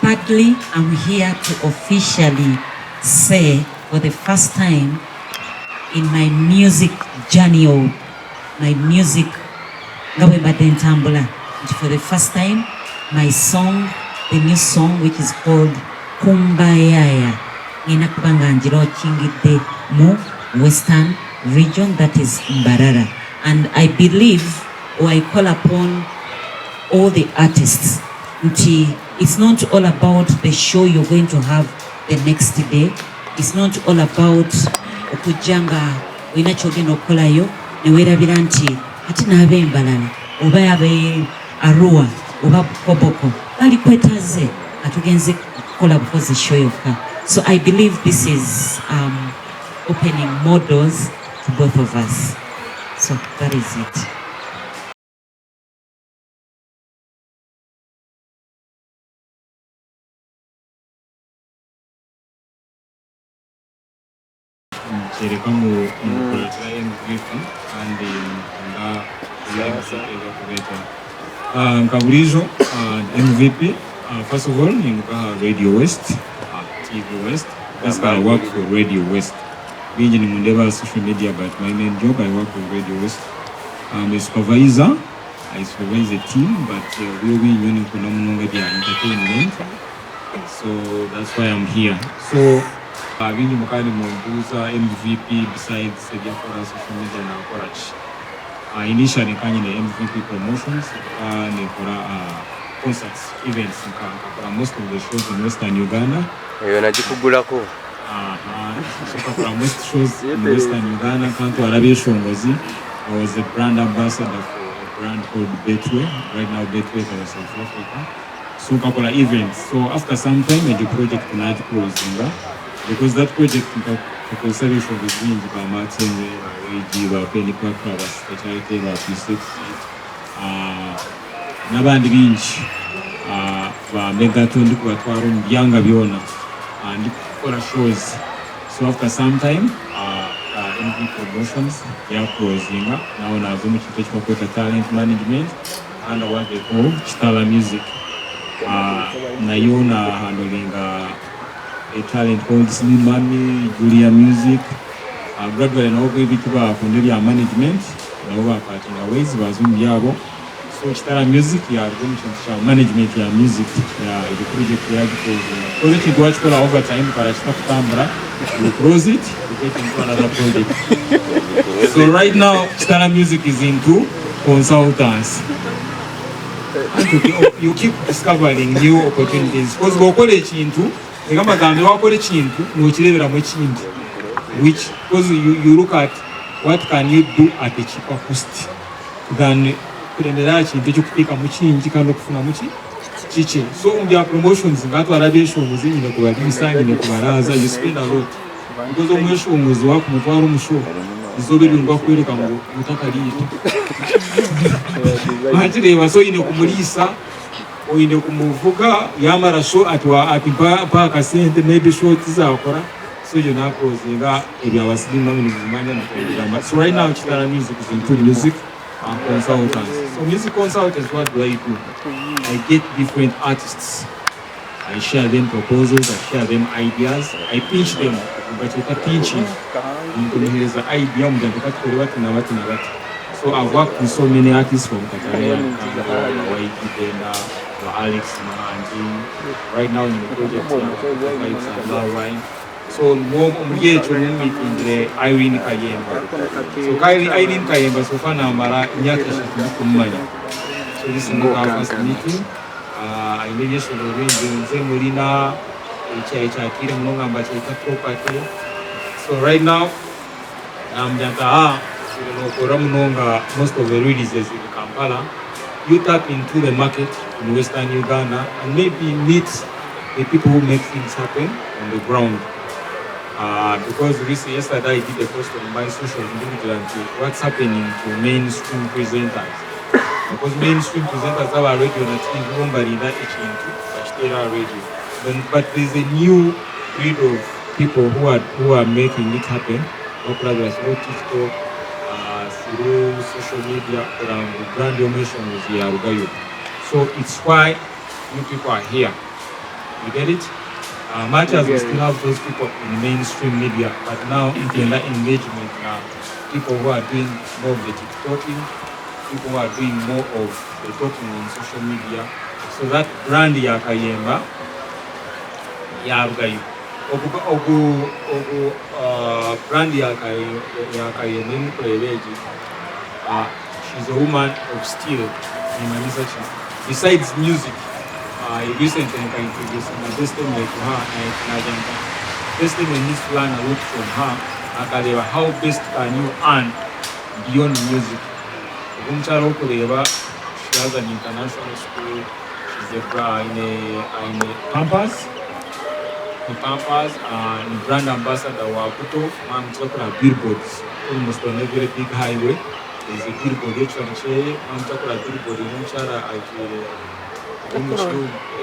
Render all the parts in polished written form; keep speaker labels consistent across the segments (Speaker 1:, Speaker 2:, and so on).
Speaker 1: Thirdly, I'm here to officially say for the first time in my music journey or my music nga bwe mbadde ntambula nti for the first time my song, the new song which is called Kumbayaya, ngenda kuba nga ngilaunchingidde mu Western Region, that is Mbarara. And I believe or I call upon all the artists nti it's not all about the show you're going to have the next day. It's not all about okujja nga olina kyogenda okukolayo neweerabira nti ate n'ab'embalala oba abe Arua oba Koboko bali kwetaze nga tugenze kukola bukozi show yokka. So I believe this is opening more doors to both of us. So that is it.
Speaker 2: Kyereka ngu nkukuratira MVP kandi nkunda ebi MVP arikureeta. Nka buriijo MVP, first of all ninduga aha Radio West, TV West. Basically I work for Radio West. Bingi nimundeeba aha social media, but my main job, I work with Radio West. I'm a supervisor. I supervise a team, but obwire obwingi nyowe ninkunda munonga ebya entertainment. So that's why I'm here. So bingi mukaba nimumbuuza MVP besides ebyakora social media nakora ki? Initially nkaba nyine MVP Promotions, nkaba ninkora concerts, events, nkakora most of the shows in Western Uganda.
Speaker 3: Eyo nagikugulako.
Speaker 2: So nkakora most shows in Western Uganda, nkantwara abeshongozi. I was a brand ambassador for a brand called Betway. Right now Betway is in South Africa. So nkakora events. So after some time egyo project nagiclosinga because that project nkakozesa abeshongozi bingi, ba Martin, ba Regi, ba Penny Parker, ba Sister Charity, ba P6, n'abandi bingi, ba Megaton, ndikubatwara omu byanga byona, ndikukora shows. So after some time MV Promotions yaclosinga, naho naza omu kintu ekibakweta talent management under what they call Kitala Music. Nayo na handlinga a talent called Slim Mami, Julia Music. Gradually nabo ebintu bakunda ebya management, nabo bapartinga ways baza omu byabo. So Kitara Music yaruga omu kintu kya management ya music, ya egyo project yagiclosinga. Because ekintu wakikora over time kara kitakutambura, you close it, you get into another project. So right now Kitara Music is into consultants. And you keep discovering new opportunities. Because bw'okola ekintu, reka mbagambe, wakora ekintu nokireeberamu ekindi. Which, because you look at what can you do at a cheaper cost than kuremera aha kintu ekyokuteekamu kingi kandi okufunamu ki kikye. So omu bya promotions ngatwara abeshongozi, nyine kubariisa, nyine kubaraaza, you spend a lot. Because omweshongozi wakumutwara omu show, izooba eryo nibakwereka ngu mutakariire. Wakireeba, so oine kumuriisa, oine kumuvuga, yamara show ati ati mpa akasente, maybe show tizakora. So egyo naclosinga ebya ba Slim Mami nibimanya nikubigamba. So right now Kitara Music is into music and consultants. So music consultants, what do I do? I get different artists. I share them proposals, I share them ideas, I pinch them. Bakyeta pinching. Nkumuhereza idea mugira nti tukore bati na bati na bati. So I've worked with so many artists from Kataleya, Mukanga, Waiki Benda, Alex Muhangi. Right now in the project ya Vibes and Lawine. So omuri ekyo mumitingire Irene Kayemba. So Irene Kayemba so far namara emyaka 3 ndikumumanya. So this is not our first meeting. Aine ebyeshongoro bingi nze mulina ekyayi kyatiire munonga mbakyeta property. So right now namugira nti aha nokora munonga most of the releases in Kampala. You tap into the market in Western Uganda and maybe meet the people who make things happen on the ground. Because recently, yesterday I did a post on my social media what's happening to mainstream presenters. Because mainstream presenters aba radio na TV bo barinda ekintu bakiteera aha radio. But there's a new breed of people who are making it happen. Bakurabira through TikTok, through social media, kugira ngu brand y'omweshongozi yarugayo. So it's why you people are here. You get it? Much as we still have those people in mainstream media, but now nitwenda engagement na people who are doing more of the TikToking, people who are doing more of the talking on social media, so that brand ya Kayemba yarugayo. Ogu brand ya Kayemba emukureba egi, she's a woman of steel. Nimanyisa ki? Besides music, recently nka introduce my destiny to her, najamba destiny needs to learn a lot from her, akareba how best can you earn beyond music. Ogu omukyala okureba, she has an international school, she's a in a Pampers, ni Pampers, ni brand ambassador wa Kuto. Mwamukira kureba billboards almost on every big highway there is a billboard ekishushanyi kyeye. Mwamukira kureba billboard y'omukyala ajwire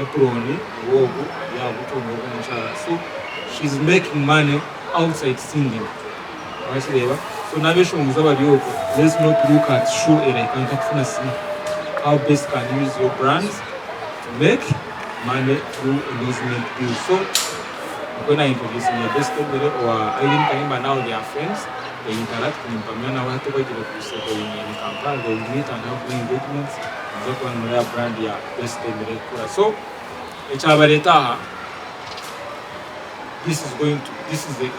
Speaker 2: apron, wogu ya Buto, ngogu omukyala. So she's making money outside singing, wakireba. So n'abeshongozi abari okwo, let's not look at show erahika nkakufuna simu. How best can you use your brands to make money through endorsement deals? So when I introducing your best mbere wa Irene Kayemba, now they are friends, they interact. Nimpamya nawe hati bagire ku isoko in Kampala, they will meet and have more engagements. Nza kuba muri ya brand ya best mbere kura. So ekyabareta aha, this is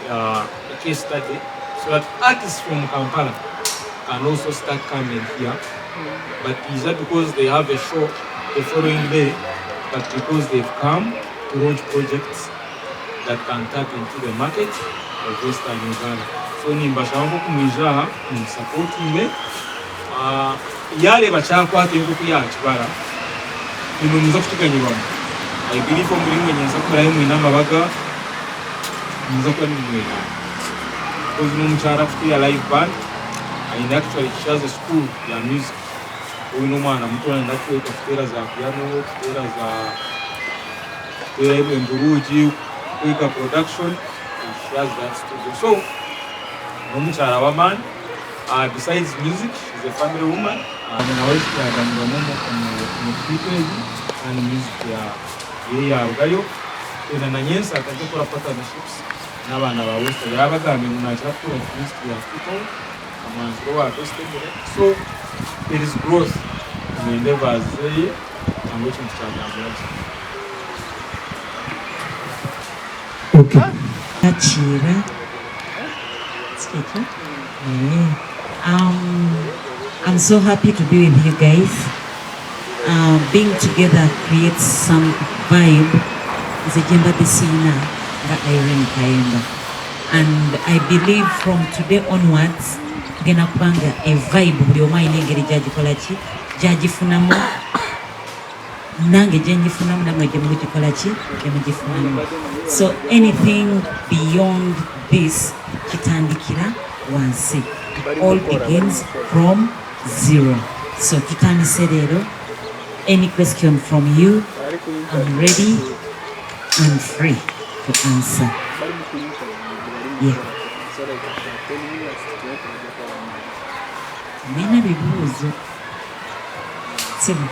Speaker 2: a case study so that artists from Kampala can also start coming here, but is that because they have a show the following day, but because they've come to launch projects that can tap into the market of Western Uganda. So nimbashaba nko kumwija aha mumusupportinge, yareba kyakwata nk'oku yakibara, nimwe muza kukiganyirwamu. I believe omuri mwe nyenza kumarayo mwine amabaga, muza kuba nimwe, because n'omukyara afite live band aine. Actually, she has a school ya music. Oyu n'omwana muto arenda kwega kuteera za piano, kuteera za kuteera emburugi, kwega production. She has that studio. So n'omukyara w'amaani. Besides music, she's a family woman. Nawe yaganirwamu omu clip egi, kandi music ya ye yarugayo ena na nyensa akajya gukora partnerships n'abaana ba Western. Yabagambye ngu nakira kukora music ya Tito omwanzuro wa Western. So there is growth mu endeavors zeye, cyangwa ikintu cyatambura gye.
Speaker 1: Okay. Akira. Sikekyo? Eh. I'm so happy to be with you guys. Being together creates some vibe. Nze gye mbadde siyina nga Irene Kayemba. And I believe from today onwards tugenda kubanga a vibe, buli omu alina engeri gyagikola ki gyagifunamu, nange gye ngifunamu, nammwe gye mugikola ki gye mugifunamu. So anything beyond this kitandikira wansi. It all begins from zero. So tutandise leero. Any question from you, I'm ready and free to answer. Yeah. Mulina bibuuzo? Sebo,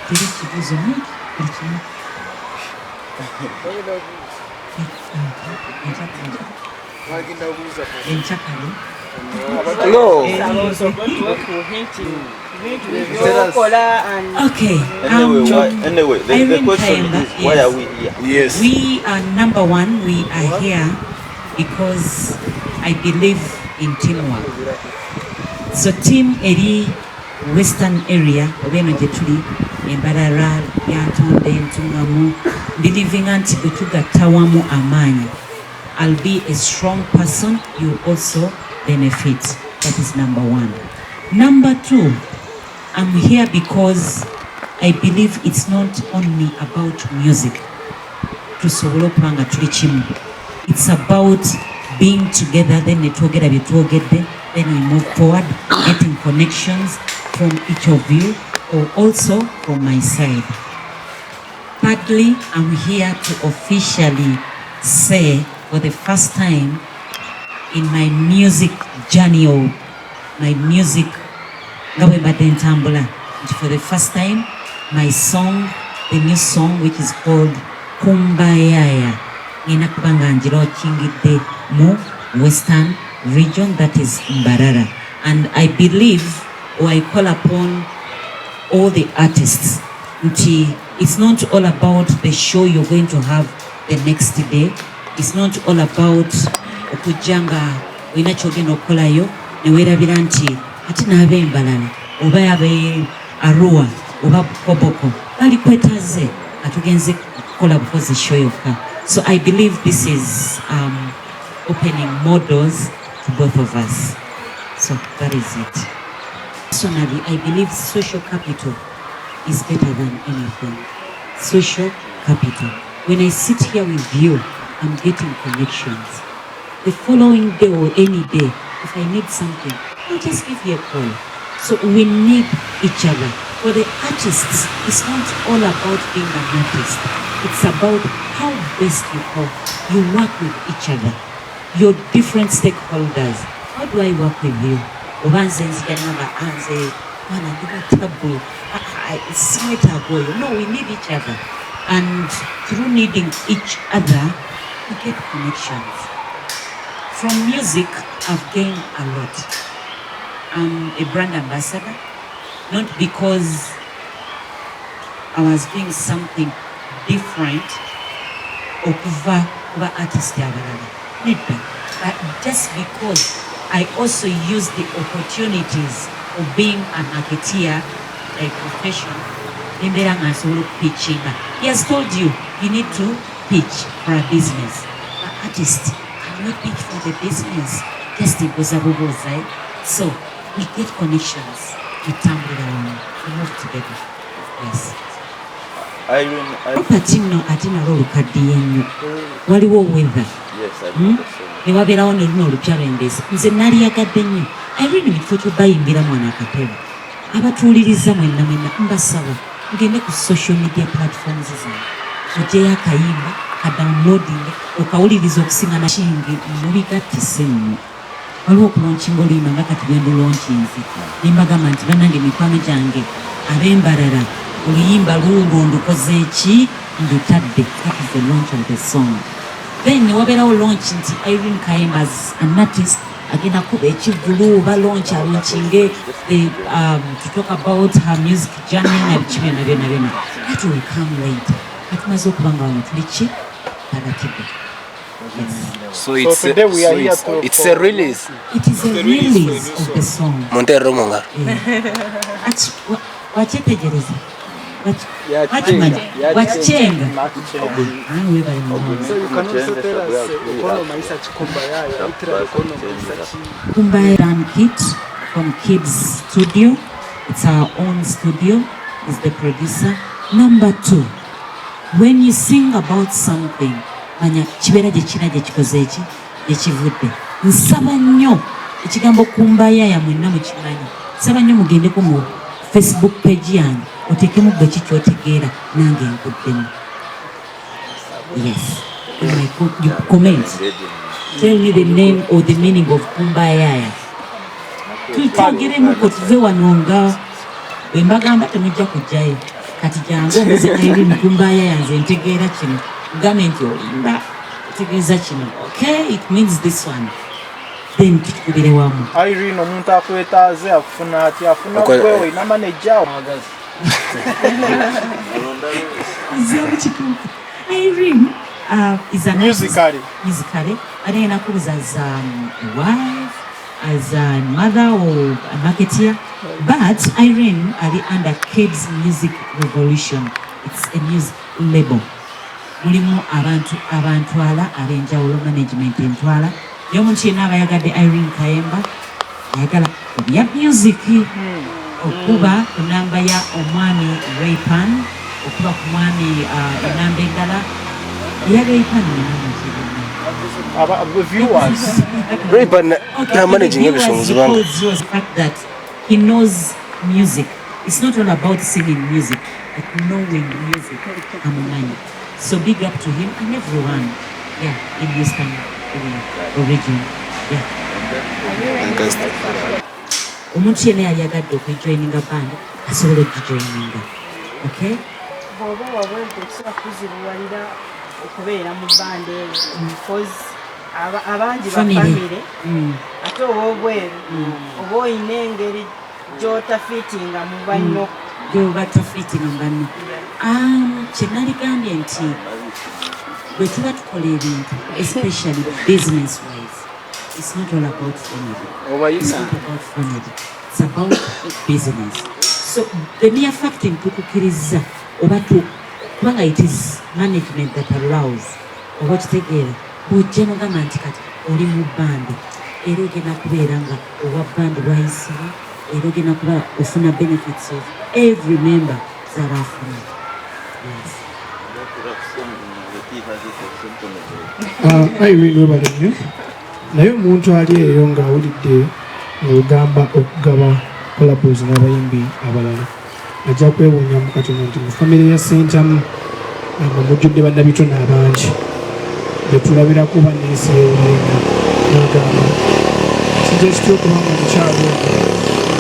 Speaker 1: teri kibuuzo mwe buli kimu. Enkyakale.
Speaker 3: No.
Speaker 1: Okay.
Speaker 3: Anyway, why, anyway, the
Speaker 1: Irene
Speaker 3: question
Speaker 1: Kayemba,
Speaker 3: is, why
Speaker 1: yes.
Speaker 3: are we here?
Speaker 4: Yes.
Speaker 1: We are number one, we are here because I believe in teamwork. So team eri Western area oba eno gye tuli, Embarara, Lyantonde, Ntungamu, believinga nti bwe tugatta wamu amaanyi, I'll be a strong person, you also benefit. That is number one. Number two, I'm here because I believe it's not only about music. Tusobole okuba nga tuli kimu. It's about being together, then ne twogera bye twogedde, then we move forward, getting connections from each of you or also from my side. Thirdly, I'm here to officially say for the first time in my music journey or my music nga bwe mbadde ntambula, nti for the first time my song, the new song which is called Kumbayaya ngenda kuba nga ngilaunchinga mu Western Region, that is Mbarara. And I believe, or I call upon all the artists nti it's not all about the show you're going to have the next day. It's not all about okujja nga olina kyogenda okukolayo neweerabira nti ate n'ab'embalala oba abe Arua oba Koboko bali kwetaze nga tugenze kukola bukozi show yokka. So I believe this is opening more doors to both of us. So that is it. Personally, I believe social capital is better than anything. Social capital. When I sit here with you, I'm getting connections. The following day or any day, if I need something, I'll just give you a call. So we need each other. For the artists, it's not all about being an artist. It's about how best you call. You work with each other. Your different stakeholders. How do I work with you? Oba nze nzija namba nze mwana ndi batabu simwetaaga oyo. No, we need each other, and through needing each other we get connections. From music I've gained a lot. I'm a brand ambassador, not because I was doing something different okuva kuba artist abalala, nedda, but just because I also use the opportunities of being a marketeer by profession, nembeera nga nsobola okupitchinga. He has told you, you need to pitch for a business. But artist, can we pitch for the business? Just mbuuza bubuuza, eh? So we get connections, tutambulira wamu, we move together, yes.
Speaker 3: Irene, I,
Speaker 1: Property nno ate nalwo olukaddiye nnyo, waliwo weather.
Speaker 3: Yes, I know the song.
Speaker 1: Ne wabeerawo ne luno olupya lw'endeesa. Nze naliyagadde nnyo Irene mu kifo ky'obayimbira mwana akapera. Abatuuliriza mwenna mwenna mbasaba mugende ku social media platforms zange, ogyeyo akayimba ka downloading okawuliriza okusinga nakingi mubigattise nno. Waliwo okulaunchinga oluyimba nga kati bwe ndulaunchinze ne mbagamba nti bannange mikwano gyange ab'embarara, oluyimba luulwo ndukoze ki, ndutadde. That is the launch of the song. Then ne wabeerawo launch nti Irene Kayemba as an artist agenda kuba ekivvulu oba launch alaunchinge the, to talk about her music journey na biki byonna byonna byonna. That will come later, katumaze okuba nga wano tuli ki taratidde, yes.
Speaker 4: So it's
Speaker 5: today we are
Speaker 4: so
Speaker 5: here to-
Speaker 4: it's a release.
Speaker 1: It is a release of the song.
Speaker 4: Munterere mu ngalo.
Speaker 1: Wakyetegereza? Wakimanya? Wakichenga? Ah, webale muno.
Speaker 5: So you can also tell us Ekono Maisa Chikumbayaya, literally Ekono Maisa Chi.
Speaker 1: Kumbaya Run Kit from Kids Studio. It's our own studio. Is the producer. Number two, when you sing about something, manya kibeera gye kina gye kikoze eki gye kivudde. Nsaba nnyo ekigambo kumbayaya mwenna mukimanyi. Nsaba nnyo mugendeko mu Facebook page yange oteekemu gwe ki kyotegeera nange nkuddemu. Yes. You comment. Tell me the name or the meaning of kumbayaya. Tutwogeremuko tuve wano nga bwe mbagamba temujja kujjayo. Kati jangu ombuze Irene kumbayaya nze ntegeera kino. Ngambe nti olimba otegeeza kino. Okay, it means this one. Then tukikubire wamu.
Speaker 5: Irene, omuntu akwetaaze akufuna atya? Afuna gwe olina manager?
Speaker 1: Nzeemu kituufu. Irene is an
Speaker 5: Musically.
Speaker 1: Musically. Ate nakubuza as a wife, as a mother or a marketeer. But Irene ali under Kids Music Revolution. It's a music label. Mulimu abantu abantwala ab'enjawulo, management entwala. Naye omuntu yenna aba ayagadde Irene Kayemba, ayagala ebya music, okuba ku namba ya omwami Raypan, okuba ku mwami enamba endala eya Raypan nenamukirina.
Speaker 5: Viewers.
Speaker 4: Raypan na managing ebisongozi bange.
Speaker 1: The fact that he knows music. It's not all about singing music, but knowing music. Amumanyi. So big up to him and everyone. Yeah, in Western area or region. Yeah. Omuntu yenna yali agadde okujoininga band asobola okugijoininga. Okay?
Speaker 6: Bw'oba wabweru tekisobola kukuzibuwalira okubeera mu band eyo because abangi
Speaker 1: Family.
Speaker 6: Bafamire ate ow'obweru oba oyina engeri gy'otafiitinga mu banno.
Speaker 1: Gyoba tofiitinga mu banno. Kyenaligambye nti bwe tuba tukola ebintu, especially business wise, it's not all about family. It's not about family, it's about business. So the mere fact nti tukukkiriza oba tu kubanga it is management that allows, oba okitegeera, bw'ojja nogamba nti kati oli mu band era ogenda kubeera nga owa band bwayisibwa, era ogenda kuba ofuna benefits of every member zaba afuna, yes.
Speaker 7: Ah, Irene, webale nnyo, naye omuntu ali eyo ng'awulidde ng'ogamba okugaba collabos n'abayimbi abalala ajja kwewuunyamu katono nti mu famire ya Sentamu nga mujjudde bannabitone abangi betulabirako bannensi yewulenga n'agamba kijja kitya okubanga omukyalo ono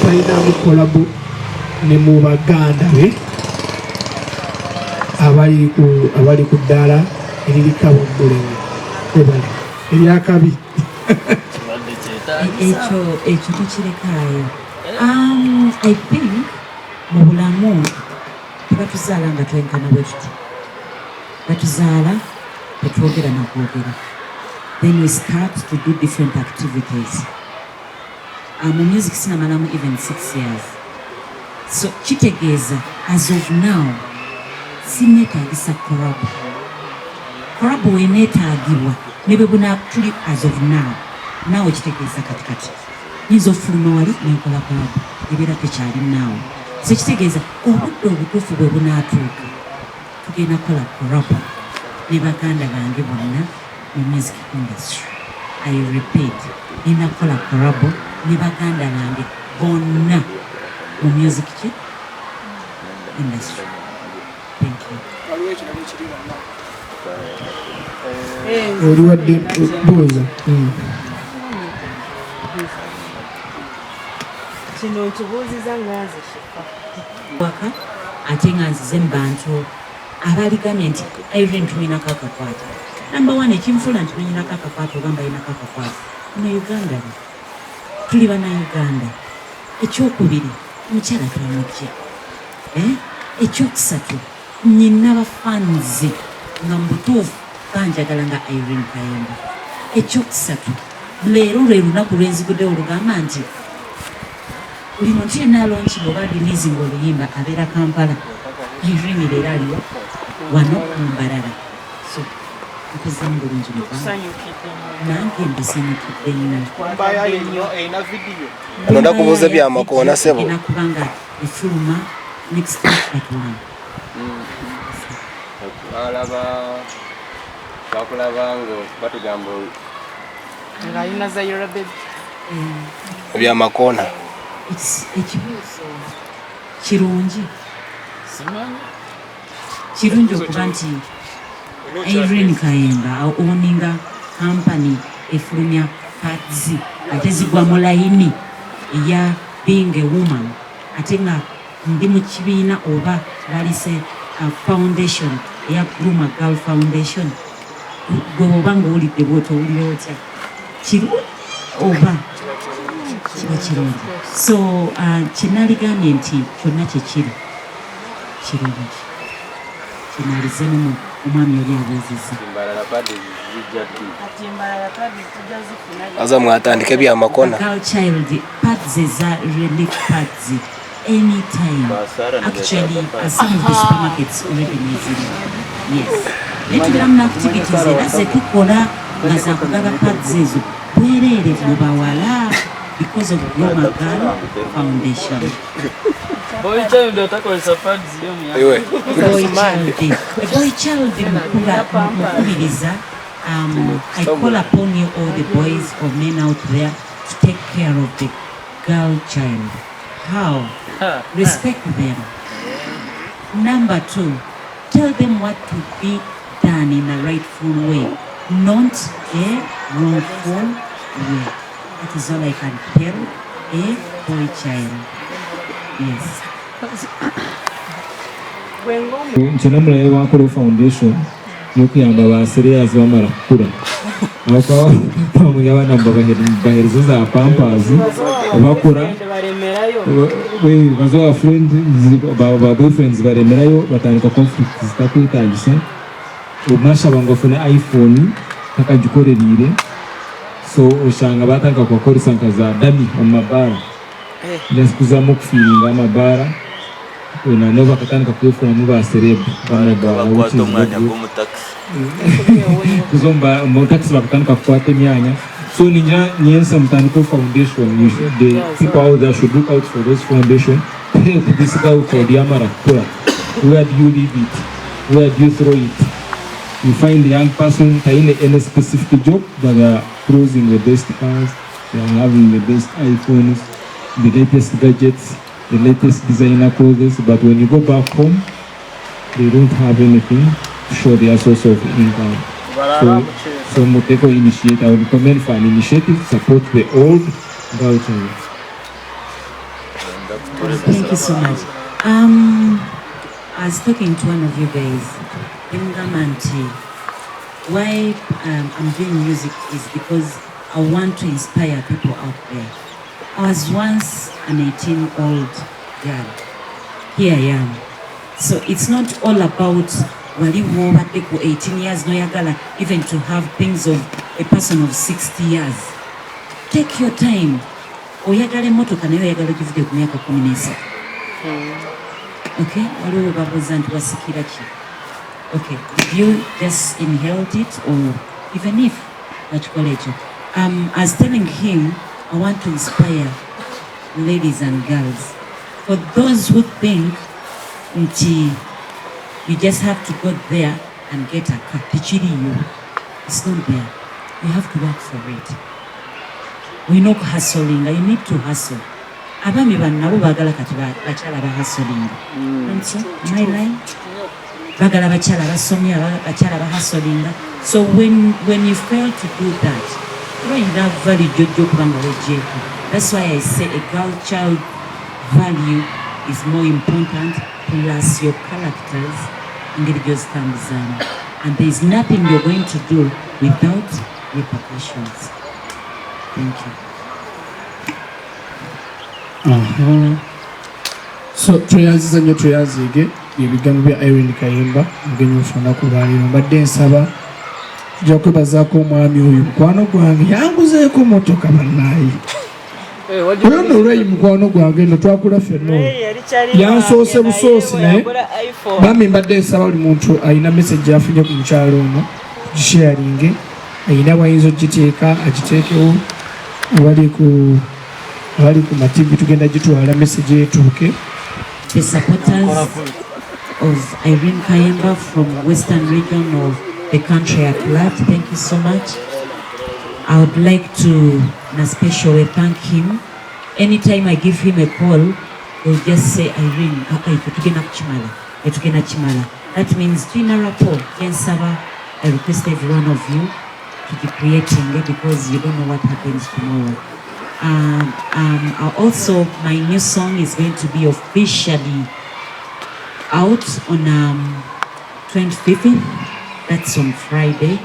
Speaker 7: talinamu collabo ne mu baganda be abali ku ddaala eririko abobulemu webale eryakabi.
Speaker 1: Ekyo tukirekaayo. I think mu bulamu tebatuzaala nga twenkana bwe tuti. Batuzaala tetwogera nakwogera, then we start to do different activities. Mu music sinamalamu even 6 years, so kitegeeza as of now sineetagisa collabo. Collabo weneetaagibwa ne bwe buna tuli as of now naawe, kitegeeza kati kati nyinza ofuluma wali nenkola collabo, ebeera tekyali naawe. So kitegeeza obudde obutuufu bwe bunaatuuka tugenda kukola collabo ne baganda bange bonna mu music industry. I repeat, ngenda kukola collabo ne baganda bange bonna mu music ki industry. Thank you.
Speaker 5: Waliwo ekirala ekiri wonna.
Speaker 7: Oli wadde buuza.
Speaker 6: Kino nkibuuziza nga nze Shifa.
Speaker 1: Waka ate nga nzize mu bantu abaligambye nti Irene tulinako akakwata. Number one, ekinfuula nti tulinako akakwata oba mbalinako akakwata mu Uganda, tuli bannayuganda. Ekyokubiri, omukyala twamujja. Eh? Ekyokusatu, nyina bafanzi nga mu butuufu banjagala nga Irene Kayemba. Ekyokusatu, leero lwe lunaku lwenziguddewo olugamba nti buli muntu yenna alaunchinga oba releasing oluyimba abeera Kampala. Irene leero aliwo wano mu Mbarara, so nkozemu bulungi mukwano.
Speaker 6: Tusanyukidde nnyo.
Speaker 1: Nange mbasanyukidde nnyo.
Speaker 5: Mbayaye nnyo erina vidiyo.
Speaker 4: Ono ndakubuuza byamakoona, ssebo.
Speaker 1: Egenda kuba nga efuluma next week at 1.
Speaker 8: Balaba bakulaba nga batugamba.
Speaker 6: Ng'alina Zayra baby.
Speaker 4: Ebyamakoona.
Speaker 1: Ekibuuzo kirungi, kirungi okuba nti Irene Kayemba owninga company efulumya pads ate zigwa mu layini eya being a woman, ate nga ndi mu kibiina oba balise foundation eya Groom a Girl Foundation. Gwe oba nga owulidde bwoti, owulira otya? Kirungi oba kiba kirungi? So kyenaligambye nti kyonna kyekiri kirungi, kinalizemu omwami oli abuuzizza.
Speaker 8: Mbarara pads zijja ddi?
Speaker 6: Kati Mbarara pads tujja zifuna.
Speaker 4: Aza mwatandika ebyamakona.
Speaker 1: Girl child pads eza relief pads anytime.
Speaker 3: Basara ne
Speaker 1: Actually,
Speaker 3: beetaaga.
Speaker 1: some of the supermarkets already neziri, yes, naye tubeeramu n'activities era zetukola nga zakugaba pads ezo bwereere mu bawala because of Groom a Girl Foundation.
Speaker 9: Boy child atakozesa pads yo myaka.
Speaker 4: Iwe.
Speaker 1: Boy child, boy child mukubiriza, I call upon you all the boys or men out there to take care of the girl child. How? Respect them. Number two, tell them what to be done in a rightful way, not a wrongful way. That is all I can tell a boy child. Yes.
Speaker 2: Nti namulabe bakola foundation y'okuyamba ba slayers bamara kukura, abakuba abaana bahereza za Pampers bakura bazo friend ba boyfriends baremerayo, batandika conflict zitakwetagisa. Omwashaba ngu afune iPhone takagikoreriire, so oshanga batandika kubakoresa nka za dummy omu mabaara, kuzamu okufiiringa amabaara nabo bakatandika kwefuramu ba celeb b'amabaara.
Speaker 3: Bakwata omwanya gw'omutakisi.
Speaker 2: Kuza omu taxi, bakatandika kukwata emyanya. So ningira nyensa mutandike foundation. The people out there should look out for those foundation to help this girl called yamara kukura. Where do you leave it? Where do you throw it? You find the young person taine any specific job, but they are cruising the best cars, they are having the best iPhones, the latest gadgets, the latest designer clothes, but when you go back home they don't have anything to show their source of income. So Muteko initiate, I would recommend for an initiative to support the old girl child.
Speaker 1: Thank you so much. I was talking to one of you guys, nemugamba nti why I'm doing music is because I want to inspire people out there. I was once an 18-old girl. Here I am. So it's not all about wali wobadde ku 18 years noyagala even to have things of a person of 60 years. Take your time. Oyagala emmotoka naye oyagala ogivuge ku myaka 13. Okay, waliwo babuuza nti wasikira ki? Okay, did you just inherit it or even if bakikola ekyo? I was telling him I want to inspire ladies and girls. For those who think nti you just have to go there and get a car, tekiriyo. It's not there. You have to work for it. Olina okuhustlinga, you need to hustle. Abaami bano nabo baagala kati bakyala bahustlinga. And so, am I lying? Baagala bakyala basomye, bakyala bahustlinga. So when you fail to do that, olina value gyojja okuba nga weggyeko. That's why I say a girl child value is more important, plus your characters, engeri gy'ozitambuzaamu. And there is nothing you're going to do without repercussions. Thank you.
Speaker 7: Aha. So tweyanziza nnyo, tweyanziige ebigambo bya Irene Kayemba, mugenyi waffe olunaku lwaleero. Mbadde nsaba tujja kwebazaako omwami oyo, mukwano gwange, yanguzeeko motoka bannaayi. Oyo nno olweyi mukwano gwange nno, twakula ffenna oyo. Yansoose busoosi naye bambi. Mbadde nsaba buli muntu alina message yafunye ku mukyalo ono tugisharinge, ayina bwayinza ogiteeka agiteekewo. Abali ku mativi tugenda gitwala message etuuke.
Speaker 1: The supporters of Irene Kayemba from Western region of the country at large, thank you so much. I would like to, in a special way, thank him. Anytime I give him a call, he'll just say, "Irene, ah, ah, tugenda kukimala, tugenda kimala." That means tulina rapport. Gensaba, I request every one of you to be creating it because you don't know what happens tomorrow. Also, my new song is going to be officially out on 25th. That's on Friday.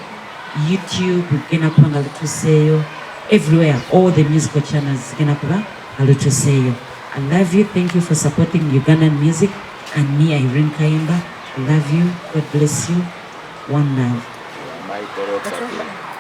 Speaker 1: YouTube, genda kuba nga lutuseeyo. Everywhere, all the musical channels genda kuba nga lutuseeyo. I love you. Thank you for supporting Ugandan music and me, Irene Kayemba. I love you. God bless you. One love.
Speaker 3: Michael Roxas.